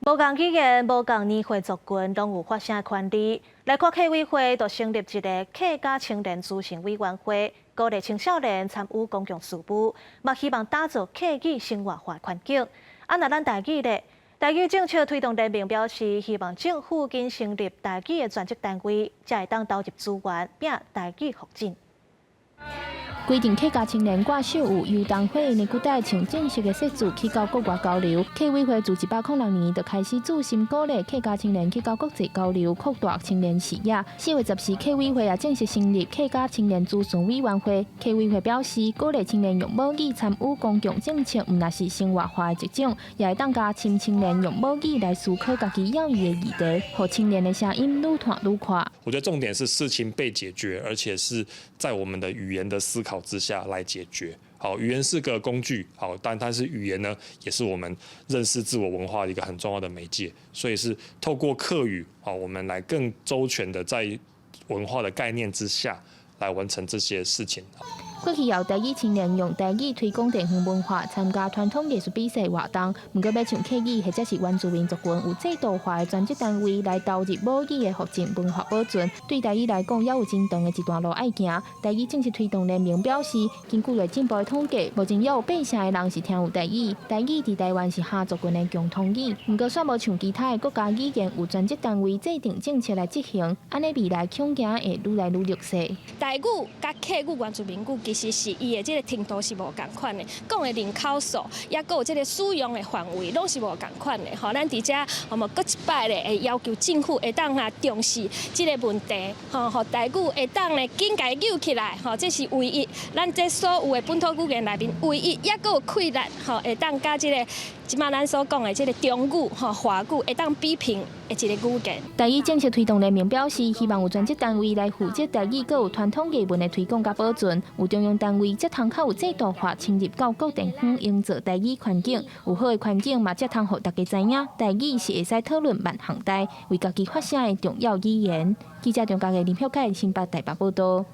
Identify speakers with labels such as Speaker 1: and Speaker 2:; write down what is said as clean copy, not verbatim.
Speaker 1: 無仝語言、無仝年歲族群，攏有發聲權利。來看客委會就成立一个客家青年諮詢委員會，鼓勵青少年參與公共事務，嘛希望打造客語生活化環境。啊，若咱台語咧，台語政策推動聯盟表示，希望政府緊成立台語的專職單位，才會當投入資源，拚台語發展。
Speaker 2: 規定客家青年掛繡有遊燈火的古代，像正式的設置去到國外交流。客委會自106年就開始注心鼓勵客家青年去到國際交流，擴大青年視野。4月14，客委會也正式成立客家青年諮詢委員會。客委會表示，鼓勵青年用母語參與公共政策，毋但是生活化的一種，也會當加深青年用母語來思考家己有意的議題，予青年的聲音愈傳愈闊。
Speaker 3: 我覺得重點是事情被解決，而且是在我們的語言的思考之下來解決。好，語言是個工具，好，但是語言呢，也是我們認識自我文化的一個很重要的媒介。所以是透過客語，好，我們來更周全的在文化的概念之下來完成這些事情。
Speaker 2: 過去由台語青年用台語推廣地方文化，參加傳統藝術比賽活動。毋過欲像客語或者是原住民族群有制度化的專職單位來投入母語的復振文化保存，對台語來講，猶有真長的一段路愛行。台語政策推動聯盟表示，根據內政部的統計，目前猶有八成的人是聽有台語。台語佇台灣是哈族群的共通語，毋過煞無像其他的國家語言有專職單位制定政策來執行，按呢未來恐驚會愈來愈弱勢。
Speaker 4: 台語佮客語原住民語其實是伊的這个程度是無仝款的，講的人口數，抑閣有這个使用的範圍，攏是無仝款的。吼，咱佇遮我們閣一擺咧，會要求政府會當啊重視這个問題，吼，予台語會當咧緊共伊救起來，吼，這是唯一，咱這所有的本土語言內面唯一，抑閣有氣力，吼，會當佮這个這馬咱所講的這个中語、吼華語會當比拼的一个語言。
Speaker 2: 台語政策推動聯盟表示，希望有專職單位來負責台語閣有傳統藝文的推廣佮保存，有中央單位才通較有制度化深入到各地方營造台語環境，有好的環境嘛，才通予大家知影台語是會使討論萬項代，為家己發聲的重要語言。記者張家藝、林曉凱新北台北報道。